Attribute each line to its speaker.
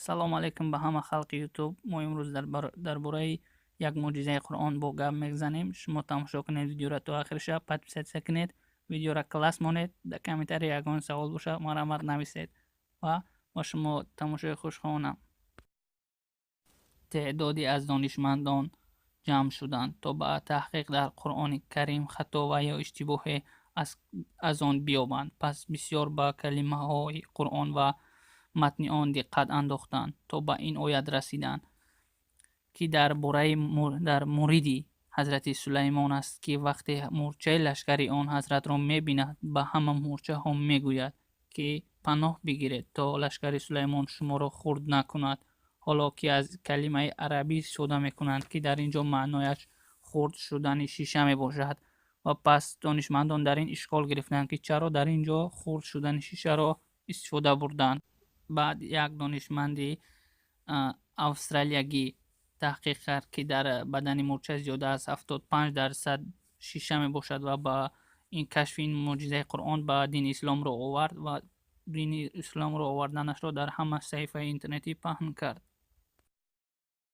Speaker 1: Салом алейкум ба ҳама халқи Ютуб. Мо имрӯз дар бораи як мӯъҷизаи Қуръон бо гап мезанем. Шумо тамошо кунед видеоро то охирша, подписаться кунед, видеоро класс монед, дар комментария ягон савол боша, марҳамат, нависед ва ба шумо тамошои хуш хоҳонам. Теъдоде аз донишмандон ҷамъ шуданд, то ба таҳқиқ дар Қуръони Карим хато ва ё иштибоҳе аз он биёбанд. Пас бисёр ба калимаҳои Қуръон ва матни он диққат андохтанд, то ба ин оят расиданд, ки дар бораи дар муриди ҳазрати Сулаймон аст, ки вақте мӯрчаи лашкари он ҳазратро мебинад, ба ҳама мӯрчаҳо мегӯяд, ки паноҳ бигиред, то лашкари Сулаймон шуморо хурд накунад. Ҳоло ки аз калимаи арабӣ истифода мекунанд, ки дар ин ҷо маънояш хурд шудани шиша мебошад. Ва пас донишмандон дар ин ишкол гирифтанд, ки чаро дар ин ҷо хурд шудани шишаро истифода бурданд. Баъд як донишманди австралиягӣ таҳқиқ кард, ки дар бадани мӯрча зиёда аз 75% шиша мебошад ва ба ин кашфи ин мӯъҷизаи Қуръон ба дини исломро овард ва дини исломро оварданашро дар ҳама саҳифаи интернетӣ паҳн кард.